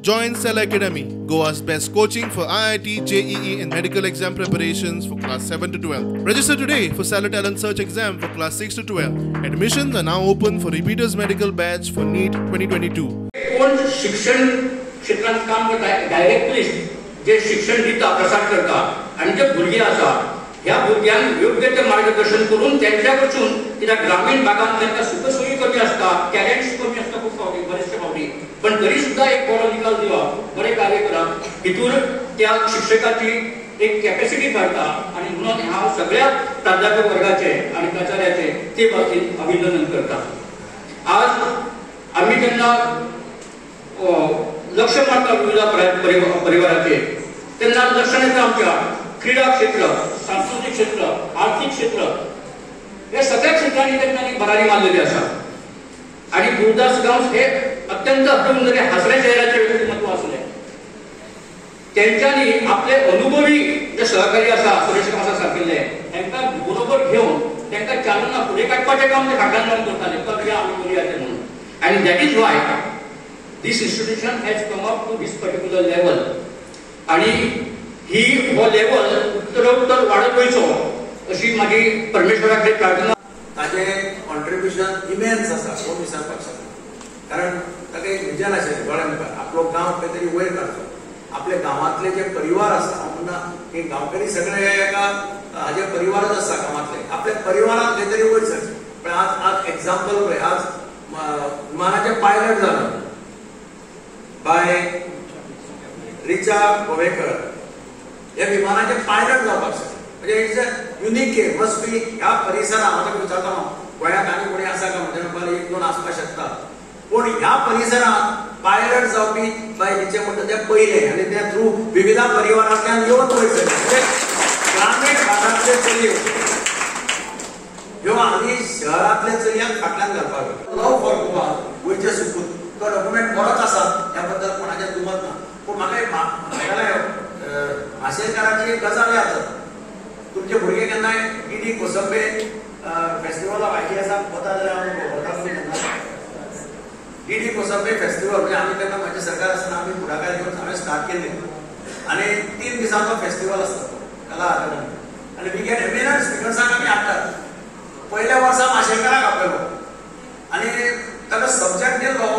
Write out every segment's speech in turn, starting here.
Join Cella Academy, Goa's best coaching for IIT, JEE and medical exam preparations for class 7 to 12. Register today for Cella Talent Search exam for class 6 to 12. Admissions are now open for repeaters medical batch for NEET 2022. कोण शिक्षण क्षेत्रात काम करता directly जे शिक्षण दिता प्रसार करता आनी जे भुरगीं आसा ह्या भुरग्यांक योग्य ते मार्गदर्शन करून त्यांच्या कडसून कित्याक ग्रामीण भागांत तांकां सुखसोयी कमी आसता, टॅलंट्स कमी आसता खूब फावटी, बरेचशे फावटी, पण तरी सुद्धा एक बरो निकाल दिवप, बरें कार्य करप हितून त्या शिक्षकाची एक कॅपॅसिटी वाडटा आनी म्हणून हांव सगळ्या प्राध्यापक वर्गाचे आनी प्राचार्याचे ते बाबतींत अभिनंदन करता. आज आमी जेन्ना लक्ष मारता विविध परिवाराचे तेन्ना लक्षात येता आमच्या क्रीडा क्षेत्र, सांस्कृतीक क्षेत्र, आर्थिक क्षेत्र हे सगळ्या क्षेत्रांनी तांणी भरारी मारलेली आसा. आनी गुरुदास गांवस हे अत्यंत अभिनंदनीय हासऱ्या चेहऱ्याचे व्यक्तिमत्व आसले. तेंच्यांनी आपले अनुभवी जे सहकारी आसा सुरेश गांवसा सारकिल्ले तांकां बरोबर घेवन तांकां चालना फुडें काडपाचें काम ते फाटल्यान रावन करताले, करुया आमी करुया तें म्हणून. आनी that is why this institution has come up to this particular level. आनी ही हो लेवल उत्तरोत्तर वाडत वयचो अशी म्हाजी परमेश्वरा कडेन प्रार्थना. ताजें कॉन्ट्रिब्युशन इमेन्स आसा, कोण विसरपाक शकना. कारण ताका एक विजन आशिल्लें दोळ्या मुखार, आपलो गांव खंय तरी वयर काडचो, आपल्या गांवांतले जे परिवार आसा, हांव म्हणना की गांवकरी सगळे एका हाजे परिवारच आसा गांवांतले, आपल्या परिवारांत खंय तरी वयर सरचें. पण आज आज एग्जाम्पल पळय, आज विमानाचे पायलट जाला बाय रिचा गोवेकर हे विमानाचे पायलट जावपाक शकता. म्हणजे it's a unique case must be. ह्या परिसरांत हांव ताका विचारता, हांव गोंयांत आनी कोणी आसा काय म्हणजे म्हणपाक एक दोन आसपाक शकता, पूण ह्या परिसरांत पायलट जावपी बाय रिचे म्हणटा ते पयले आनी ते थ्रू विविध परिवारांतल्यान येवन वयर सरले. म्हणजे ग्रामीण भागांतले चलयो ह्यो आनी शहरांतले चलयांक फाटल्यान घालपाक. लव फॉर गोवा, गोंयचे सुपूत, तो डॉक्युमेंट बरोच आसा, ह्या बद्दल कोणाचें दुमत ना. पूण म्हाका एक माशेलकाराची एक गजाल याद जाता. तुमचे भुरगे केन्नाय D D Kosambe festival of आयटीएसाक वता जाल्यार आमी वता तुमी केन्ना डीडी कोसंबे फेस्टिवल म्हणजे आमी तेन्ना म्हजें सरकार आसतना आमी फुडाकार घेवन हांवें स्टार्ट केल्लें आनी 3 दिसांचो फेस्टिवल आसता तो कला अकादमी आनी we get eminent स्पिकर्सांक आमी हाडटात. पयल्या वर्सा माशेलकाराक आपयलो आनी ताका सब्जेक्ट दिलो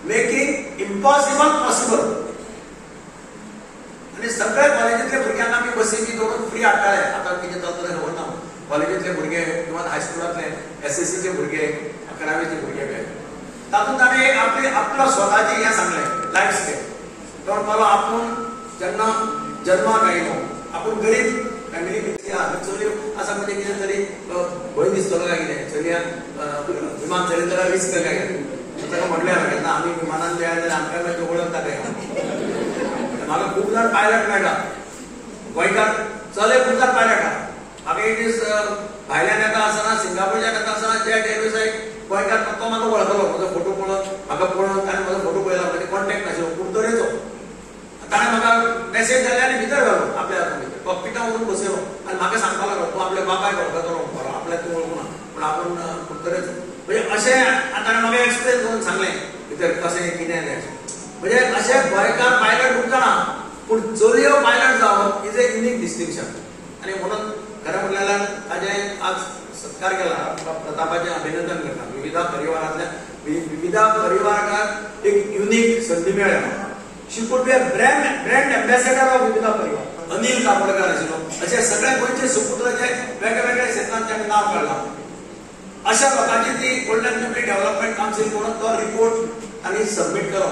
मेकिंग इम्पॉसिबल पॉसिबल. आनी सगळ्या कॉलेजींतल्या भुरग्यांक आमी बसी बी दवरून फ्री हाडटाले. आतां कितें चलता तें खबर ना. कॉलेजींतले भुरगे किंवा हायस्कुलांतले एसएससीचे भुरगे, अकरावेचे भुरगे बी तातूंत ताणें एक आपली आपलो स्वताचें हें सांगलें लायफ स्केल. तो म्हणपालो आपूण जेन्ना जन्माक आयलो आपूण गरीब फॅमिली चलयो आसा म्हणजे कितें तरी भंय दिसतलो काय कितें, चलयांक विमान चलयता जाल्यार रिस्क काय कितें. ताका म्हणलें हांवें केन्ना आमी विमानान मेळ्ळें जाल्यार आमकां मागीर वळखता काय. म्हाका खूब जाण पायलट मेळटा, गोंयकार चले खूब जाण पायलट आहा. म्हाका एक दीस भायल्यान येता आसतना, सिंगापूरच्यान येता आसतना जेट एरवेज एक गोंयकार तो म्हाका वळखलो, म्हजो फोटो पळोवन म्हाका पळोवन ताणें म्हजो फोटो पळयला, म्हणजे कॉन्टेक्ट नाशिल्लो कुडतरेचो. ताणें म्हाका मॅसेज धाडली आनी भितर घालो आपल्या हातून भितर कॉकपिटान वचून बसयलो आनी म्हाका सांगपाक लागलो तूं आपल्या बापायक वळखतलो बरो, आपल्याक तूं वळखूना पूण आपूण कुडतरेचो. म्हणजे अशें ताणें म्हाका एक्सप्लेन करून सांगलें भितर कशें कितें तें. म्हणजे अशे गोंयकार पायलट खूब जाणां, पूण चलयो पायलट जावप is a unique distinction. आनी म्हणून खरें म्हणल्यार ताजें आज सत्कार केला, प्रतापाचें अभिनंदन करता. विविध परिवारांतल्या विविध परिवाराक एक युनीक संदी मेळ्ळ्या. She could be a brand ambassador of Vividha Parivar. Anil Kakodkar आशिल्लो, अशे सगळे गोंयचे सुपुत्र जे वेगळे वेगळे क्षेत्रांत ताणें नांव काडलां. अशा लोकांची ती गोल्डन जुबली डेव्हलपमेंट कावन्सील करून तो रिपोर्ट तांणी सबमीट केलो.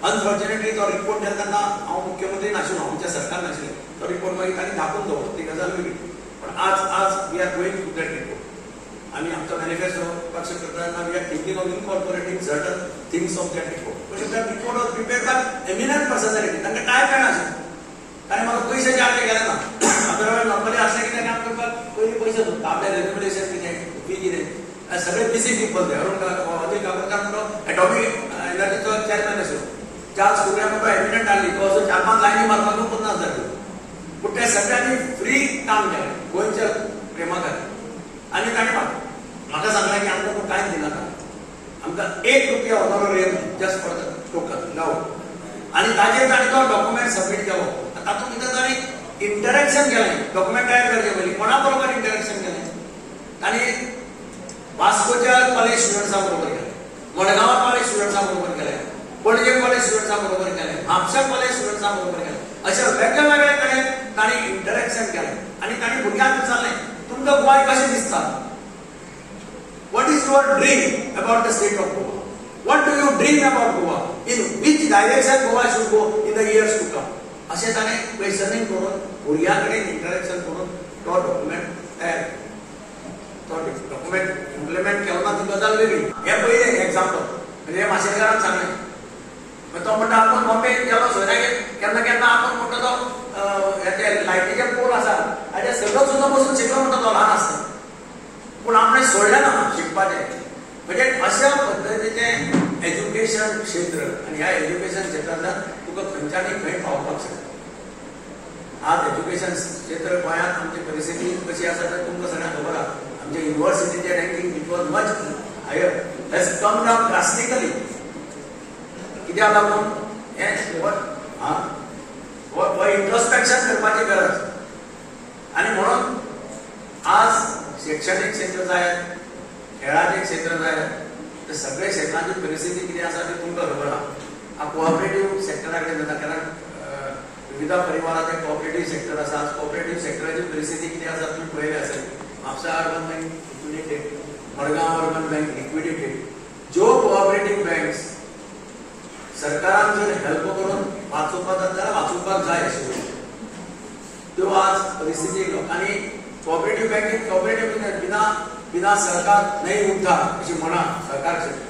अनफॉर्च्युनेटली तो रिपोर्ट केला तेन्ना हांव मुख्यमंत्री नाशिल्लो, आमचें सरकार नाशिल्लें. तो रिपोर्ट मागीर तांणी धाकून दवरलो, ती गजाल वेगळी. पण आज आज we are going to that report. आमी आमचो मॅनिफेस्टो पक्ष करतना we are thinking of incorporating certain things of that report. म्हणजे that report was prepared by eminent personality, तांकां टायम मेळनाशिल्लो. ताणें म्हाका पयशे चार्ज केले ना. अदरवायज नॉर्मली आसलें कितें काम करपाक पयलीं पयशे सोदता, आपलें रेम्युनरेशन कितें, फी कितें, सगळे बिजी पिपल ते. अरुण अनिल काकोडकर म्हणतो एटॉमीक एनर्जीचो चॅरमॅन आशिल्लो, चार्ल्स कुर्या म्हणतो एमिनंट आसली, तो असो 4-5 लायनी मारपाक 50,000 दिलो. पूण ते सगळ्यांनी फ्री काम केलें गोंयच्या प्रेमा खातीर. आनी ताणें म्हाका सांगलें की आमकां तूं कांयच दिनाका, आमकां 1 रुपया honorarium just for the token love. आनी ताजेर ताणें तो डॉक्युमेंट सबमीट केलो. तातूंत भितर ताणें इंटरेक्शन केलें, डॉक्युमेंट तयार करचे पयलीं कोणा बरोबर इंटरेक्शन केलें, ताणें वास्कोच्या कॉलेज स्टुडंट्सां बरोबर केलें, मडगांवा कॉलेज स्टुडंट्सां बरोबर केलें, पणजे कॉलेज स्टुडंट्सां बरोबर केलें, म्हापशा कॉलेज स्टुडंट्सां बरोबर केलें. अशें वेगळे वेगळे कडेन ताणें इंटरेक्शन केलें आनी ताणें भुरग्यांक विचारलें तुमकां गोंय कशें दिसता, what is your dream about the state of Goa, what do you dream about Goa, in which direction Goa should go in the years to come. अशें ताणें क्वेशनिंग करून भुरग्यां कडेन इंटरेक्शन करून तो डॉक्युमेंट तयार केलो. तो डॉक्युमेंट इम्प्लिमेंट केलो ना ती गजाल वेगळी. हें पयलें एग्जाम्पल म्हणजे माशेलकारान सांगलें. तो म्हणटा आपूण बॉम्बे गेलो सोयऱ्यागेर केन्ना केन्ना आपूण म्हणटा तो हे लायटीचे पोल आसा हाजे सगळो सुद्दां बसून शिकलो म्हणटा तो ल्हान आसता, पूण आपणें सोडलें ना शिकपाचें. म्हणजे अशा पद्दतीचें एज्युकेशन क्षेत्र आनी ह्या एज्युकेशन क्षेत्रांतल्यान तुका खंयच्यानी खंय पावपाक शकता. आज एज्युकेशन क्षेत्र गोंयांत आमची परिस्थिती कशी आसा तें तुमकां सगळ्यांक खबर आसा. आमच्या युनिवर्सिटीचें ranking it was much higher has come down drastically. कित्याक लागून हें इंट्रोस्पेक्शन करपाची गरज. आनी म्हणून आज शिक्षणीक क्षेत्र जायत, खेळाचें क्षेत्र जायत, ते सगळे क्षेत्रांची परिस्थिती कितें आसा ती तुमकां खबर आसा. कोऑपरेटीव सेक्टरा कडेन जाता, कारण विविध परिवाराचे कोऑपरेटीव सेक्टर आसा. आज कोऑपरेटीव सेक्टराची परिस्थिती कितें आसा तुमी पळयली आसत. Mapusa urban bank liquidated, Madgaon urban bank liquidated. ज्यो कोऑपरेटीव बँक्स सरकारान जर हेल्प करून वाचोवपाक जाता जाल्यार वाचोवपाक जाय आशिल्ल्यो, त्यो आज परिस्थिती लोकांनी कोऑपरेटीव बँकेत कोऑपरेटीव बिना बिना सहकार नहीं उद्धार अशी म्हणा. सहकार क्षेत्र,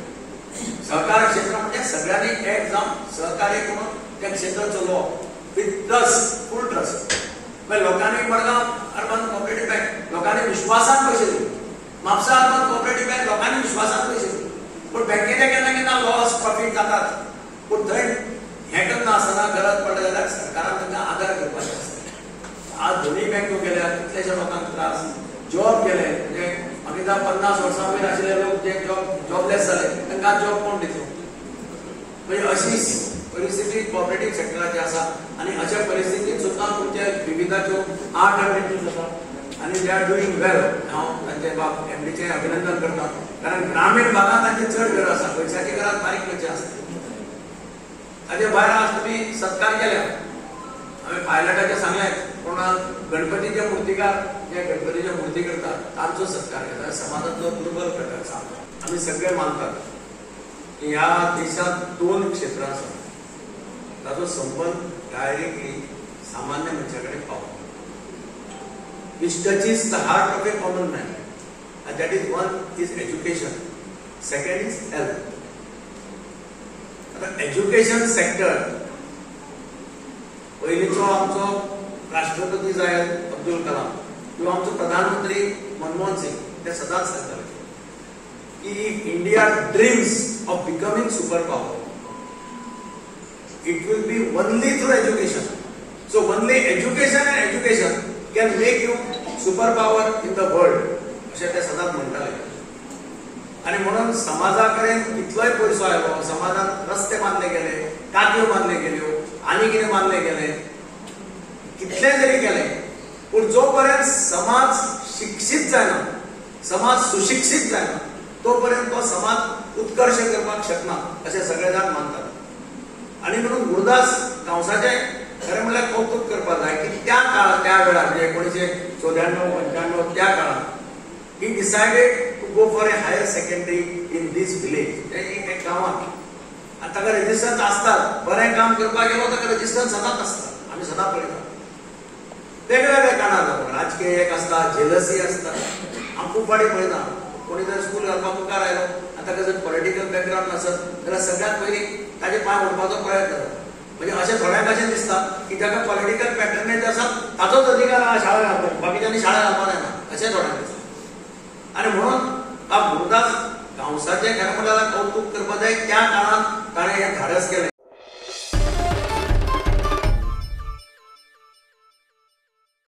सहकार क्षेत्र म्हणजे सगळ्यांनी एक जावन सहकार्य करून तें क्षेत्र चलोवप विथ ट्रस्ट, फूल ट्रस्ट. मागीर लोकांनी मडगांव अर्बन कोऑपरेटीव बँक लोकांनी विश्वासान पयशे दिले, म्हापसा अर्बन कोऑपरेटीव बँक लोकांनी विश्वासान पयशे दिले. पूण बँकेचे केन्ना केन्ना लॉस प्रॉफीट जातात, पूण थंय हें करना आसतना गरज पडली जाल्यार सरकारान तांकां आदार करपाचें आसता. आज दोनूय बँको गेल्या कितलेशे लोकांक त्रास, जॉब गेले, म्हणजे मागीर 50 वर्सां वयर आशिल्ले लोक जे जॉबलेस जाले तांकां जॉब कोण दितलो. म्हणजे अशी परिस्थिती कोऑपरेटीव सेक्टराची आसा आनी अशा परिस्थितींत सुद्दां तुमच्या विविधाच्यो 8 एमडीज आसा आनी they are doing वेल. हांव तांचे बाब एमडीचें अभिनंदन करता, कारण ग्रामीण भागांत तांची चड गरज आसा, पयशाची गरज बारीक खंयची आसा. ताजे भायर आज तुमी सत्कार केल्या, हांवें पायलटाचें सांगलें, पूण गणपतीचे मुर्तीकार जे गणपतीचे मुर्ती करतात तांचो सत्कार केला. समाजांतलो दुर्बल घटक आसा. आमी सगळे मानतात की ह्या देशांत 2 क्षेत्रां आसात ताचो संबंद डायरेक्टली सामान्य मनशा कडेन पावता, which touches the heart of a common man, and that is one is education, second is health. आतां एज्युकेशन सेक्टर पयलींचो आमचो राष्ट्रपती जायत अब्दुल कलाम किंवा आमचो प्रधानमंत्री मनमोहन सिंग ते सदांच सांगताले की India dreams of becoming super power, it will be only through education. So only education and education can make you super power in the world, अशें ते सदांच म्हणटाले. आनी म्हणून समाजा कडेन कितलोय पयसो आयलो, समाजांत रस्ते बांदले गेले, टाकयो बांदले गेल्यो, आनी कितें बांदले गेले, कितलें जरी केलें, पूण जो पर्यंत समाज शिक्षीत जायना, समाज सुशिक्षीत जायना, तो पर्यंत तो समाज उत्कर्ष करपाक शकना अशें सगळे जाण मानतात. आनी म्हणून गुरुदास गांवसाचें खरें म्हणल्यार कौतुक करपाक जाय की त्या काळार, त्या वेळार म्हणजे 1994 95 त्या काळार he decided to go for a higher secondary in this village, एक गांवांत. आनी ताका रेजिस्टन्स आसतात, बरें काम करपाक गेलो ताका रेजिस्टन्स सदांच आसता, आमी सदांच पळयतात. वेगळे वेगळे कारणां लागून राजकीय एक आसता, जेलसी आसता. हांव खूब फावटी पळयता कोणी जर स्कूल घालपाक मुखार आयलो आनी ताका जर पॉलिटिकल बॅकग्रावंड नासत जाल्यार सगळ्यांत पयलीं ताजे पांय ओडपाचो प्रयत्न जाता. म्हणजे अशें थोड्यांक अशें दिसता की जाका पॉलिटिकल पॅटर्नेज आसा ताचोच अधिकार आसा शाळा घालपाक, बाकीच्यांनी शाळा घालपाक जायना अशें थोड्यांक दिसता. आनी म्हणून बाब गुरुदास गांवसाचें खरें म्हणल्यार कौतुक करपाक जाय. त्या काळांत ताणें हें धाडस केलें.